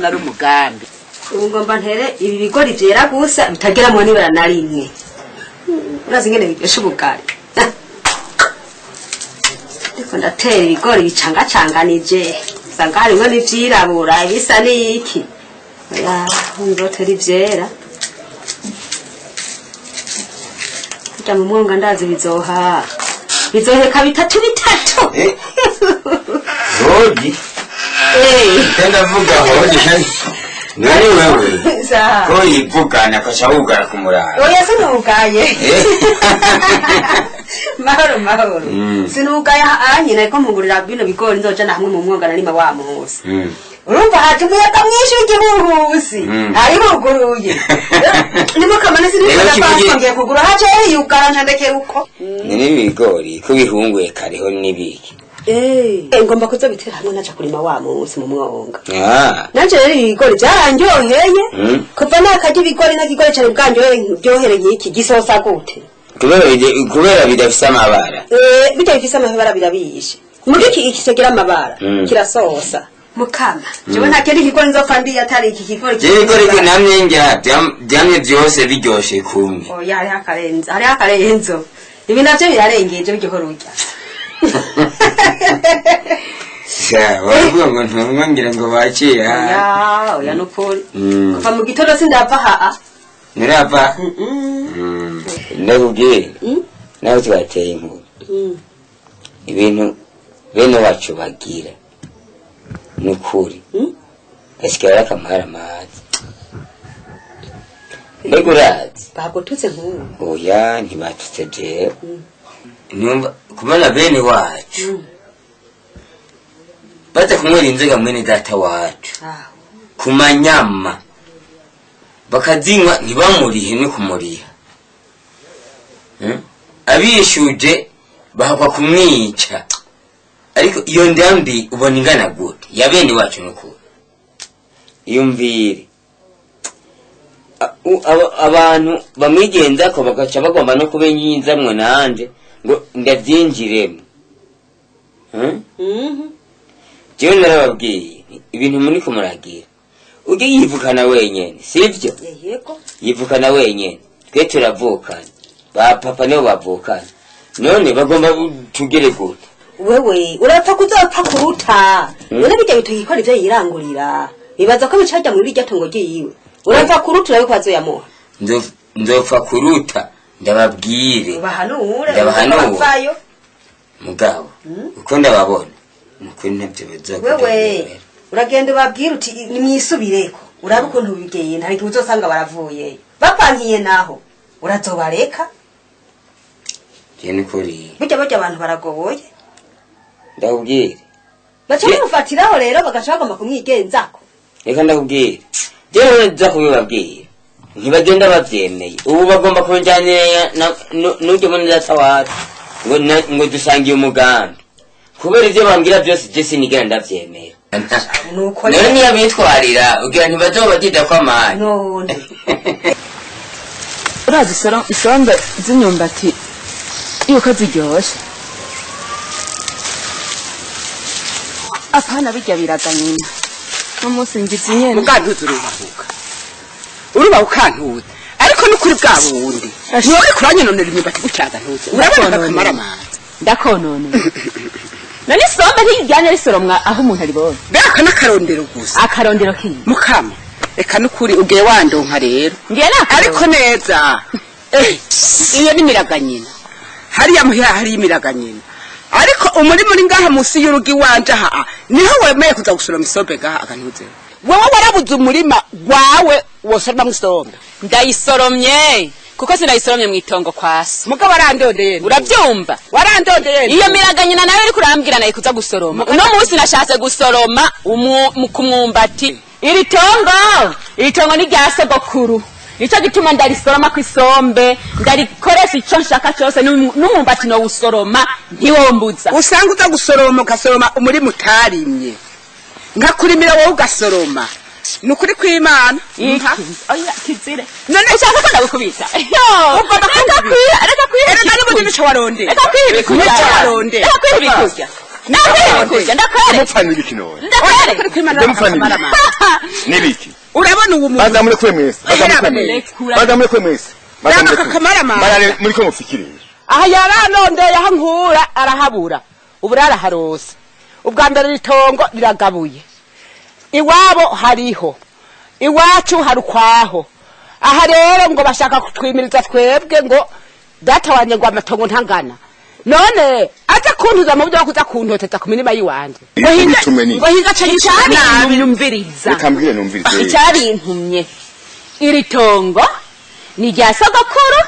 Ndabona ari umugambi. Ubu ngomba ntere ibi bigori vyera gusa bitageramwo n'ibara na rimwe. Urazi ingene biryoshe ubugari. Ndiko ndatera ibigori bicangacanganije, usanga harimwo n'ivyirabura ibisa n'iki. Oya, nzotera ivyera. Kuja mu mwonga ndazi bizoha. Bizoheka bitatu bitatu. Hoji. Ndavuga hoji. Nani wewe? Ko yivugana akaca wugara ku murara. Oya, sinugaye. Mahoro mahoro. Sinugaye nyina ariko mpungurira bino bigori nzojana hamwe mu mwonga narima wa musi. Urumva haje umuyaga mwinshi w'igihuhusi. Hari huguruye. Nimukamane sinifuna kwasongeye kugura haje yugara ntandekera uko. Nini ibigori ko bihunguye kariho nibiki? Ngomba kuzobitera hamwe naja kurima wa musi mu mwonga. Nanje rero ibigori byarandyoheye. Kuva nakarya ibigori n'ikigori cane bwanjyohere nk'iki gisosa gute? Kubera bidafise amabara. Bijya bifise amabara birabishe. Mugi iki kitagira amabara kirasosa. Mukama, jewe nta kindi kigori nzopfa ndiye atari iki kigori. Ibigori ko namye ndya byamye byose biryoshe kumwe. Oya, hariho akarenzo, hariho akarenzo. Ibi navyo birarengeje biryohora urya. Sha, wavuga ngo ntumwa ngira ngo bakira. Oya, oya nukuri. Kuva mu gitondo sindapfa haa. Nirapfa? Ndakubwira. Nawe twateye inkuru. Ibintu bene wacu bagira. Nukuri. Gasikara akamara amazi. Mbega urazi? Bagututse nk'ubu. Oya, ntibatutse jewe. Numva kubona bene wacu. Baza kunywera inzoga mwene data wacu. Ku manyama. Bakazinywa ntibamurihe no kumuriha. Abishuje bahakwa kumwica. Ariko iyo ndambi ubona ingana gute? Ya bene wacu nukuri. Yumvire. Abantu bamwigenza ko bagaca bagomba no kubenyinzamwe nanje ngo ndavyinjiremo. Jewe narababwiye ibintu muri ko muragira. Ujye yivukana wenyene, sivyo? Yego. Yivukana wenyene. Twe turavukana. Ba papa nibo bavukana. None bagomba tugere gute? Wewe urapfa kuzopfa kuruta. None bijya bitugikora ivyo yirangurira. Bibaza ko bicaja muri irya tongo ryiwe. Urapfa kuruta urabiko bazoyamuha. Nzopfa kuruta ndababwire. Ubahanure. Ndabahanure. Mugabo uko ndababona nukuri ntavyo bazokora. Wewe uragenda ubabwira uti nimwisubireko. Urabe ukuntu bigenda, hari igihe uzosanga baravuye. Bapankiye naho urazobareka. Je nukuri. Burya burya abantu baragoboye. Ndakubwira. Baca bamufatiraho rero bagaca bagomba kumwigenzako. Reka ndakubwira. Jewe nza kubibabwira. Ntibagenda bavyemeye. Ubu bagomba kunjyanira n'uryo mwene data wacu. Ngo dusangiye umugambi. Kubera ivyo bambwira byose je sinigera ndavyemera. Nuko rero niyo bitwarira ugira ntibazoba ko amani. None. Urazi isombe z'imyumbati yuko ziryoshe. Apana bijya biraga nyina. Umunsi ngize nyene. Mugantuza urubahuka. Urubahuka ntuza. Ariko nukuri bwa bundi. Niwe uri kuranyononera imyumbati gutyaga ntuza. Urabona akamara amazi. Ndakonone. None isombe ntijyanye risoromwa aho umuntu aribonye. Beka n'akarondero gusa. Akarondero kiyi. Mukama. Reka nukuri ugiye wandonka rero. Ngiye nakarondero. Ariko neza. Iyo ni miraga nyina. Hariya muhira hari imiraga nyina. Ariko umurima uri ngaha musi y'urugi wanje aha niho wemeye kuza gusoroma isombe ngaha akantuze. Wowe warabuze umurima wawe wosoroma isombe. Ndayisoromye kuko sinayisoromye mwitongo kwasi. Mugabo arandondeye. Urabyumva? Warandondeye. Iyo miraga nyina nayo uri kurambwira nayo kuza gusoroma. Uno munsi nashatse gusoroma kumwumbati. Iri tongo ni rya sogokuru. Nico gituma ndarisoroma kwisombe, ndarikoresha ico nshaka cyose n'umwumbati no usoroma ntiwombuza. Usanga uza gusoroma ugasoroma umurima utarimye. Nkakurimira wowe ugasoroma. Nukuri kw'Imana. Oya kizire. None ushaka ko ndagukubita. Ugomba kumbwira. Reka kwira. Reka n'ubundi nico warondeye. Reka kwira ibikurya. Nico warondeye. Reka kwira ibikurya. Nakwereke kurya, ndakwereke. Mupfana ibiki none? Ndakwereke. Ndamupfana ibiki. Nibiki? Urabona uwo muntu. Baza muri kwe mwese. Baza muri kwe mwese. Baza muri kwe mwese. Baza muri kwe. Kamaramaza. Muri ko mufikire. Aha yaranondeye aho nkura arahabura. Uburara harose. Ubwa mbere ritongo riragabuye. Iwabo hariho. Iwacu harukwaho. Aha rero ngo bashaka kutwimiriza twebwe ngo data wanje ngo amatongo ntangana. None aza kuntuza mu byo kuza kuntoteza ku mirima yiwanje. Ngo hinga cyane nyumviriza. Reka numvirize. Icyabintumye. Iri tongo ni rya sogokuru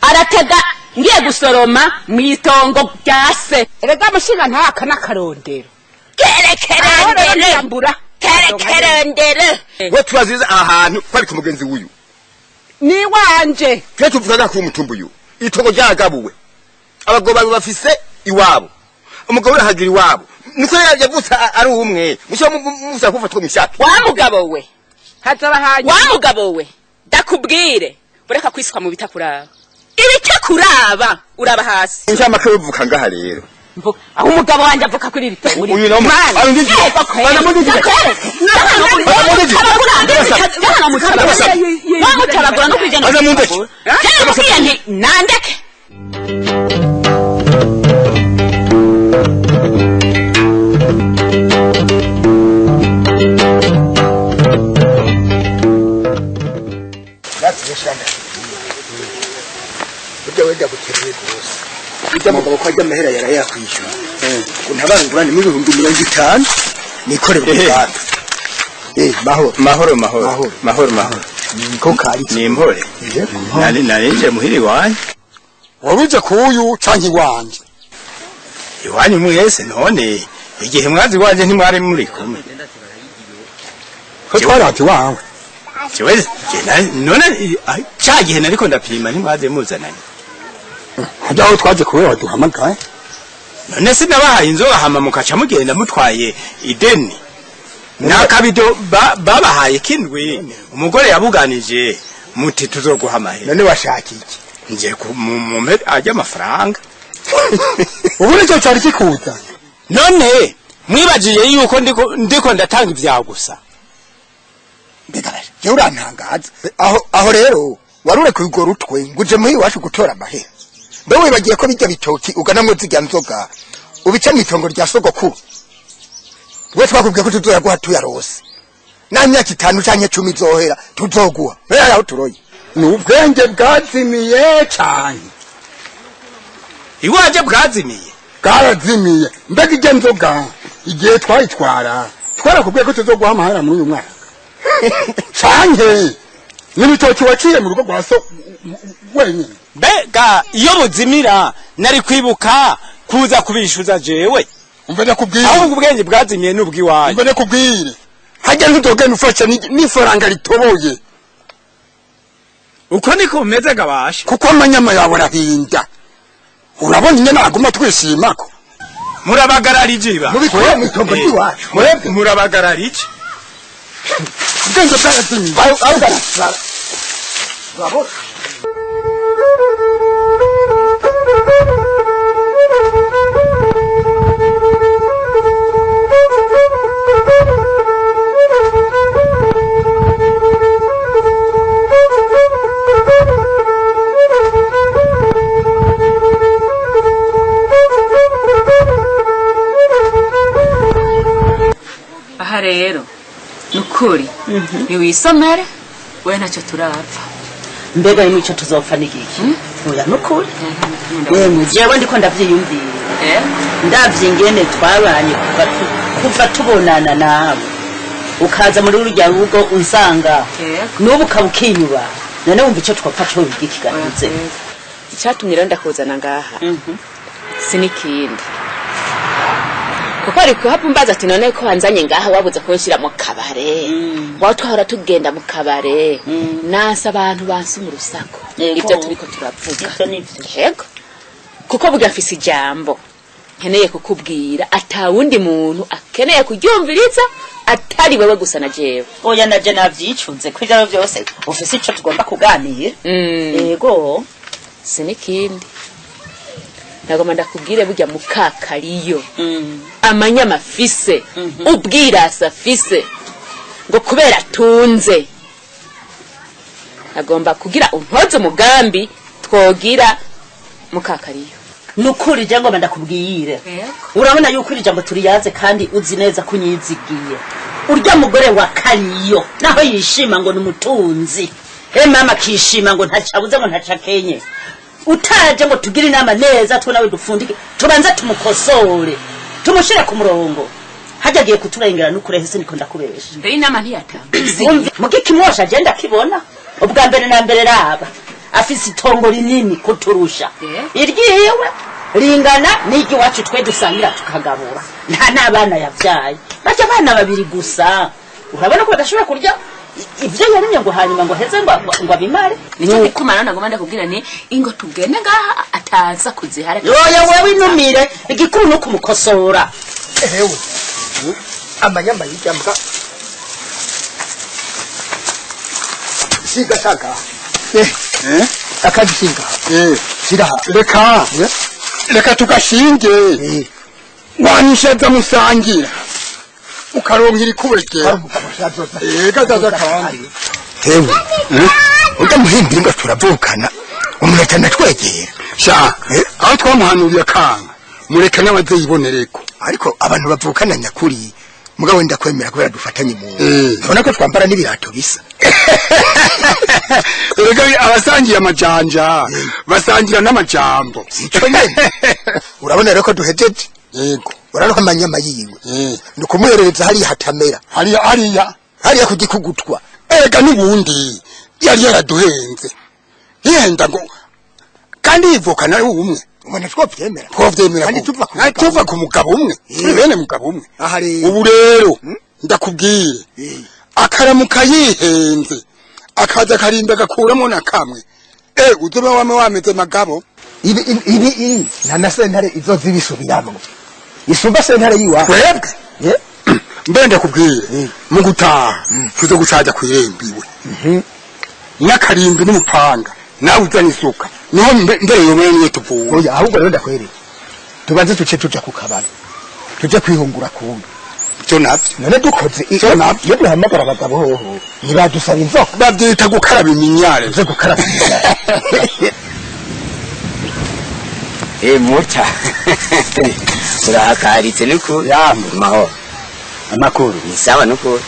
aratega ngiye gusoroma mu itongo rya se. Erega mushinga ntaka n'akarondero. Kerekerendere. Kerekerendere. We tubaziza ahantu kwari ku mugenzi w'uyu. Ni wanje. Twe tuvuga ku mutumbu uyu. Itongo ryagabuwe. Abagabo bawe bafise iwabo. Umugabo urahagira iwabo. Niko yavutse ari umwe. Musho musa kufatwa mishaka. Wa mugabo we. Hazaba hanyuma. Wa mugabo we. Ndakubwire. Ureka kwisuka mu bitakuraba. Ibitakuraba uraba hasi. Injama ko uvuka ngaha rero. Aho umugabo wanje avuka kuri iri tongo. Uyu nawo bana mundije. Bamutaragura no kwijana. Baza mundeke. Cyangwa nti nandeke. Ujya mugabo ko ajya amahera yarayakwishyura ngo ntabangurane n'ibihumbi 50 nikorere umugambi. Mahoro mahoro mahoro mahoro mahoro ko kari ni impore nari narinje muhiri iwanyu waruze kuyu canke iwanje iwanyu mwese none igihe mwazi iwanje ntimwari muri kumwe ko twarati wawe jewe none ca gihe nariko ndapima ntimwaze muzananye hajya aho twaje kubera baduhamagaye none sinabahaye inzoga hama mukaca mugenda mutwaye ideni nakabido babahaye kindwi umugore yabuganije muti tuzoguha amahera none washaka iki nje mumpe ajya amafaranga ubu nicyo cyari kikuza none mwibagiye yuko ndiko ndatanga ibya gusa mbega jewe urantangaza aho rero warure kugora utwe ngo uje muhi iwacu gutora amahera mbe wibagiye ko bijya bitoki uganamwo zirya nzoga ubica mw'itongo rya sogokuru we twakubwiye ko tuzoyaguha tuyarose nta myaka 5 canke 10 izohera tuzoguha mbere aho turoye ni ubwenge bwazimiye cane iwaje bwazimiye bwarazimiye mbega ijya nzoga igihe twayitwara twarakubwiye ko tuzoguha amahera muri uyu mwaka canke n'ibitoki waciye mu rugo rwa so wenyine mbega iyo buzimira nari kwibuka kuza kubishuza jewe umve ndakubwire ahubwo ubwenge bwazimiye n'ubw'iwanyu umve ndakubwire hajya ntuzogenda ufasha n'ifaranga ritoboye uko niko umeze gabasha kuko amanyama yawe arahinda urabona ingene aguma twishimako murabagararije iba mubikore mw'itongo ry'iwacu murabagararije ubwenge bwarazimiye urabona Aha rero nukuri niwisomere we ntacyo turapfa mbega ni mico tuzopfa n'igiki oya nukuri yemwe jewe ndiko ndavyiyumvira ndavye ingene twabanye kuva tubonana nawe ukaza muri rurya rugo unsanga n'ubu ukaba ukinyuba none wumva ico twapfa co igiki gahuze icyatumye rero ndakuzana ngaha sinikindi kuko ari kuhapumbaza ati none ko wanzanye ngaha wabuze kunshira mu kabare waho twahora tugenda mu kabare nanse abantu bansi mu rusaku ibyo turiko turavuga yego kuko burya mfise ijambo nkeneye kukubwira atawundi muntu akeneye kuryumviriza atari wewe gusa na jewe oya naje navyicuze ko ivyo vyose ufise ico tugomba kuganira yego sinikindi Nagomba ndakubwire burya mukakariyo amanyama afise, ubwirasi afise, ngo kubera atunze. Agomba kugira untoze umugambi twogira mukakariyo. Nukuri je ngomba ndakubwire, urabona yuko iri jambo turiyaze kandi uzi neza ko unyizigiye. Urya mugore wa Kariyo naho yishima ngo ni umutunzi, mama akishima ngo ntacabuze ngo ntacakenye, utaje ngo tugire inama neza twe nawe dufundike, tubanze tumukosore tumushire ku murongo, hajya agiye kuturengera n'ukuri hese niko ndakubesha. Mbere inama ntiyatanga. Mugi kimwosha agenda akibona ubwa mbere na mbere raba afise itongo rinini kuturusha, iryiwe ringana n'iry'iwacu twe dusangira tukagabura, nta n'abana yabyaye, barya abana babiri gusa. Urabona ko badashobora kurya ibyo yarimye ngo hanyuma ngo heze ngo abimare. Nicyo gituma rero nagomba ndakubwira ni ingo tugende ngaha ataza kuzihara. Oya wewe inumire, igikuru ni ukumukosora. Ewe amanyama y'ijyambwa siga saka akagishinga shira reka reka tugashinge wanishaza musangira ukaronka irikubegera ega daza kandi hewe urya muhimbiri ngo turavukana umuntu atanatwegera sha aho twamuhanuriye akanga mureka n'abazeyibonereko. Ariko abantu bavukana nyakuri mugabo wenda kwemera kubera dufatanye mu ubona ko twambara n'ibirato bisa. Erega abasangiye amajanja basangira n'amajambo. Sico nyene. Urabona rero ko duhejeje. Yego. Urabona ko amanyama yiwe ni kumuherereza hariya hatamera, hariya hariya hariya kugikugutwa. Erega n'ubundi yari yaraduhenze yenda ngo kandi yivukana ari umwe. Ubona twovyemera twovyemera kandi tuva ku mugabo umwe, turi bene mugabo umwe. Ubu rero ndakubwire akaramuka yihenze akaza akarinda agakuramo na kamwe, uzoba wame wameze magabo. Ibi ibi nta na sentare izozibisubiramo isumba sentare yiwa twebwe. Mbe ndakubwire mu gutaha tuze gucaja kwirembiwe n'akarimbi n'umupanga nawe uzana isuka niho mbere yomwe niyo tuvuye. Oya ahubwo rero ndakwereka tubanze tuce tuja ku kabari tuje kwihungura kumbi. Icyo navyo none dukoze icyo navyo iyo duhamagara abagabo hoho ntibadusaba inzoka, bavyita gukaraba iminyare. Tuze gukaraba iminyare. Muta turahakaritse nuko mahoro amakuru ni sawa nuko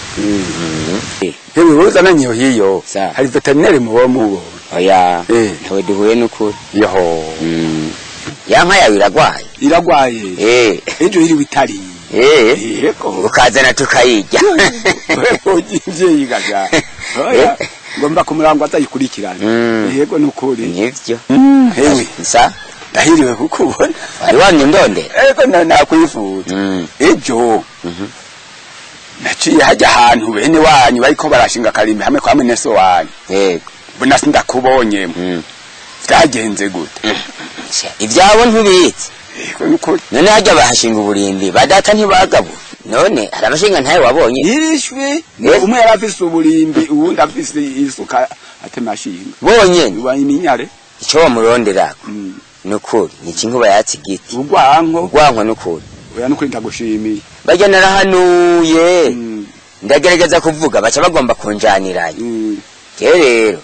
hewe uzana nyiyo hiyo hari veterinary mubo mubo. Oya ntawe duhuye nukuri. Yoho ya nka yawe iragwaye iragwaye ejo iri witari yego ukazana tukayirya. Wewe yigaga oya ngomba kumurangwa atayikurikirana. Yego nukuri nivyo. Hewe sa ndahiriwe kukubona. Wari wamye ndondera. Ego nakwifuza ejo naciye hajya ahantu bene wanyu bariko barashinga karimbi hamwe kwa mwene so wanyu. Yego mbona sindakubonyemo byagenze gute? Ivyabo ntubitse. Yego nukuri. None hajya bahashinga uburimbi badata ntibagabo, none hari amashinga ntayo wabonye yirishwe. Umwe yarafise uburimbi uwundi afise isuka atemashinga bonyene wa iminyare. Ico bamuronderako nukuri ni kinkuba yatsi igiti urwanko nukuri. Oya nukuri ndagushimiye. Barya narahanuye ndagerageza kuvuga baca bagomba kunjaniranya. Jewe rero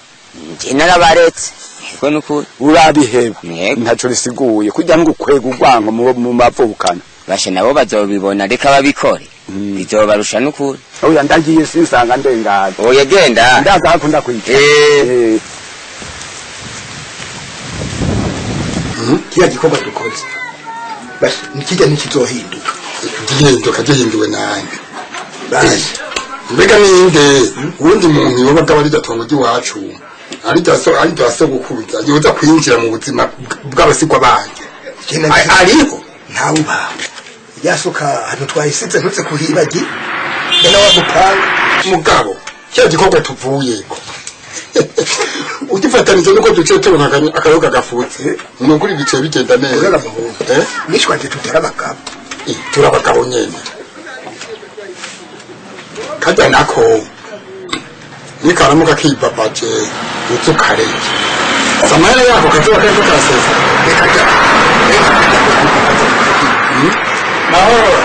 nje narabaretse. Yego nukuri urabiheba ntaco risiguye kujya ngo ukwega urwanko mu mavukana. Bashe nabo bazobibona reka babikore bizobarusha nukuri. Oya ndagiye sinsanga ndengana. Oya genda ndaza hakunda kwica. Kiya gikorwa dukoze basi nikijya nikizohinduka. Gihinduka gihinduwe nande? Mbega ninde uwundi muntu yoba agaba ridatongo ry'iwacu ari rya sogokuruza yoza kwinjira mu buzima bw'abasigwa banje ariho? Ntawe ubaho yasuka hano twayisize ntutse kuhibagi na wa mupanga mugabo cya gikorwa tuvuyeko ugifatanije nuko duce tubona akayoga gafutse nukuri bice bigenda neza. Nishwanje tutera abagabo turabagabo nyene kajya nako nikaramuka kibabaje utukareke. Samahera yako kazoba kariko karasesa. Reka da. Mahoro.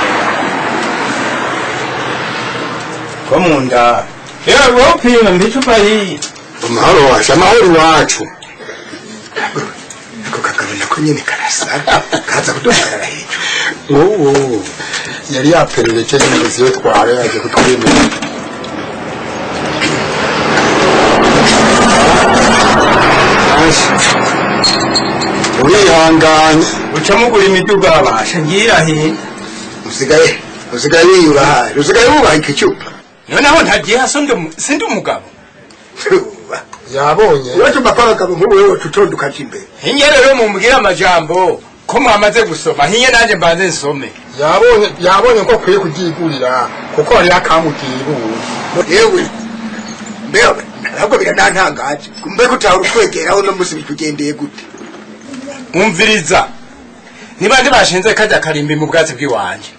Ko munda. Yewe wopima mbicupa hii. Amahoro wacu, amahoro iwacu. Ako kagabo nako nyene karasa kaza kuduhagarara hejuru. Ubu yari yaperereje nyine iyo twara yaje kutwemera. Urihanganye. Uca mugura imiduga abasha ngira he. Usigaye wiyubaha, usigaye wubaha ikicupa. Noneho ntagiye sindi umugabo. Yabonye. Uracumba ko abagabo nk'ubu wewe tutonda ukaja imbere. Hinye rero mumbwire amajambo ko mwamaze gusoma, hinye nanjye mbanze nsome. Yabonye ko akwiye kuryigurira kuko hariho akamubwira. Yewe mbewe ntabwo biranantangaje mbe kutahura utwegeraho uno munsi bikugendeye gute? Umviriza. Niba ndi bashinze kajya karimbi mu bwatsi bw'iwanje.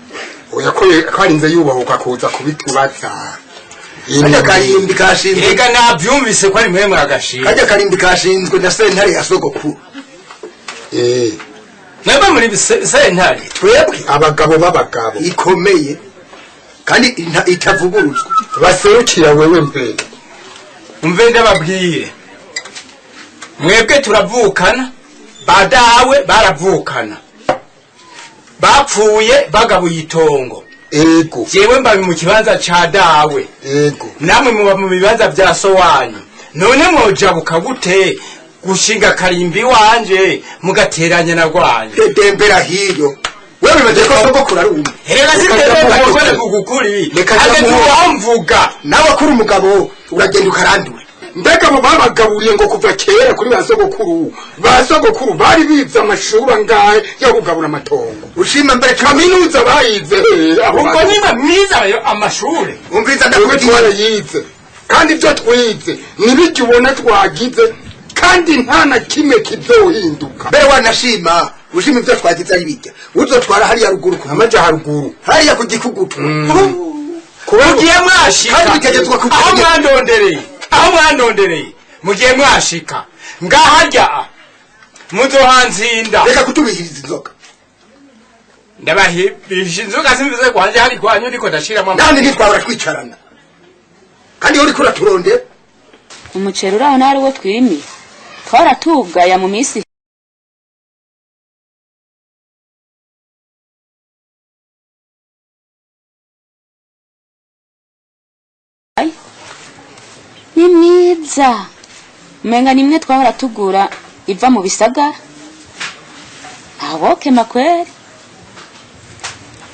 Oya ko karinze yubahuka kuza kubitubaza. Kajya karimbi kashinzwe. Ega nabyumvise ko ari mwe mwagashinze. Kajya karimbi kashinzwe na sentare ya sogokuru. Mwebwe muri sentare. Twebwe abagabo b'abagabo ikomeye kandi itavuguruzwa. Baserukira wewe mbere. Umve ndababwiye. Mwebwe turavukana, badawe baravukana. Bapfuye bagabuye itongo. Ego. Jewe mba mu kibanza ca dawe. Ego. Namwe muba mu bibanza vya so wanyu. None mwojabuka gute gushinga karimbi wanje mugateranya na rwanyu? Dembera hiyo. Wewe bibaze ko sogokuru ari umwe. Erega sitembera kugukuri. Hageze uwo mvuga. Nawe kuri umugabo uragenda ukarandura. Mbega abo babagaburiye ngo kuva kera kuri ba sogokuru. Ba sogokuru bari bize amashuri angahe yo kugabura amatongo. Ushima mbere kaminuza bayize. Ubwo niba mwize amashure. Umviriza ndakubwiye twarayize. Kandi ibyo twize nibijye ubona twagize kandi nta na kimwe kizohinduka. Mbere wanashima ushima ibyo twagize ari bijya. Uzotwara hariya ruguru ku amaja haruguru. Hariya ku gikugutu. Mugiye mwashika. Kandi bitegetswe ku aho mwandondereye. Aho mwandondereye. Mugiye mwashika. Ngaharya muzohanzinda. Reka kutubihiriza inzoka. Ndabahibisha inzoka simbize kwanje hari kwanyu ndiko ndashiramo. Nani ntitwabura twicarana. Kandi uri kura turonde. Umuceri uraho nari wo twimiye. Twaratugaya mu minsi ni mwiza. Umenga nimwe twahora tugura iva mu bisagara. Ntawokema kweri.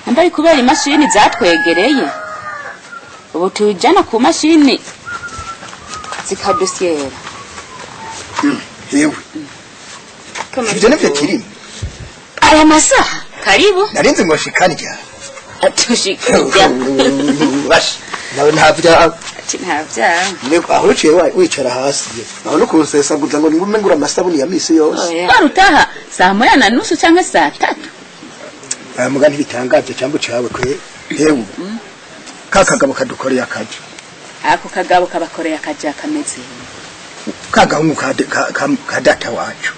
Ambari kubera imashini zatwegereye. Ubu tujana ku mashini zikadusyera. Yewe. Ibyo nivyo kirimo. Aya masaha karibu. Narinze ngo shikanirya. Atushikirya. Bash. Nawe ntavya. Ati ntavya. Niko aho uciye wicara hasi. Aho no kunsesaguza ngo ngume ngura amasabuni ya misi yose. Warutaha saa 1:30 canke saa 3. Aya mugani bitangaje cyangwa cawe kwe. Yewe. Ka kagabo kadukoreye akaje. Ako kagabo kabakoreye akaje kameze. Kagahungu ka data wacu.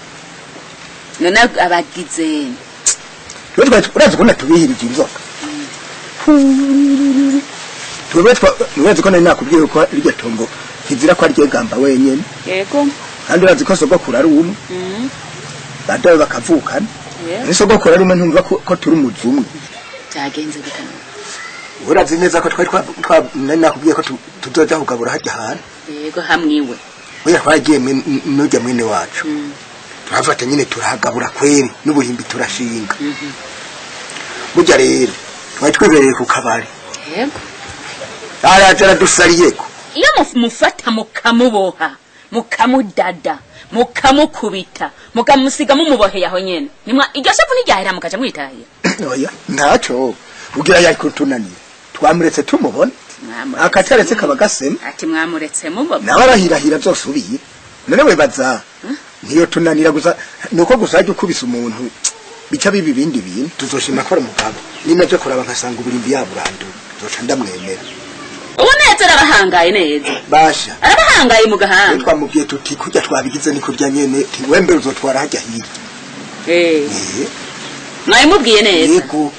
None abagize. Urazi ko natubihirije inzoka. Urazi ko nari nakubwiye ko iryo tongo kizira ko aryegamba wenyene. Yego. Kandi urazi ko sogokuru ari umwe. Badawe bakavukana. Ni sogokuru ari umwe ntumva ko turi umuzumwe. Byagenze gute? Urazi neza ko twari nari nakubwiye ko tuzoja kugabura harya hantu. Yego hamwiwe. Oya twagiye n'ujya mwene wacu. Turafata nyine turahagabura kweri n'ubuhimbi turashinga. Burya rero twari twibereye ku kabari. Yego. Araje aradusariyeko. Iyo mufata mukamuboha, mukamudada, mukamukubita, mukamusiga mumuboheye aho nyene. Nimwa iryo shavu n'iryahera mukaja mwitahira. Oya ntaco ugira yari kutunanira. Twamuretse tumubona. Akataretse kaba gasema. Ati mwamuretse mubona. Nawe arahirahira vyosubiye. None webaza niyo tunanira gusa nuko gusa ajya ukubisa umuntu bica bibi bindi bintu tuzoshima ko ari umugabo. Ninaje kuraba nkasanga uburimbi yaburandu. Nzoca ndamwemera. Ubu neza Neza arabahangaye neza. Basha. Arabahangaye mu gahanga. Twamubwiye tuti kurya twabigize ni kurya nyene, ti wembe uzotwara hajya hirya. Eh. Mwabimubwiye neza. Yego.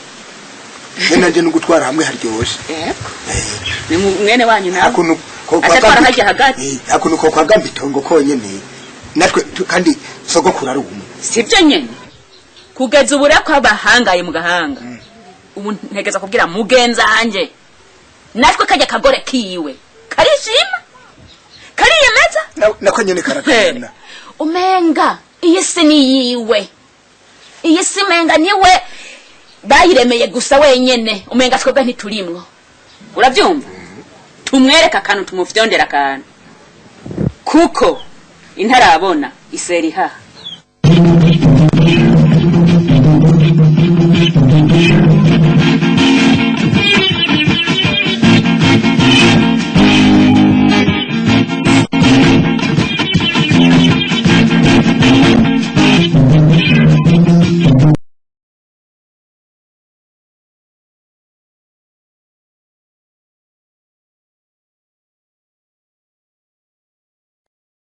Nanje nugutwara hamwe haryoshe. Yego. Ni mwene wanyu nawe. Akuntu ko Aca atwara hajya hagati. Akuntu ko kwagamba itongo konyene. Natwe kandi sogokuru ari umwe. Sibyo nyene. Kugeza ubu rero ko abahangaye mu gahanga. Ubu ntegeza kubwira mugenza anje. Natwe kajya kagore kiwe. Karishima. Kariyemeza. Nako nyene karakana. Umenga iyi si ni yiwe. Iyi si umenga niwe bayiremeye gusa wenyene. Umenga twebwe ntiturimwo. Uravyumva? Tumwereka akantu, tumufyondera akantu. Kuko intarabona iseri haha.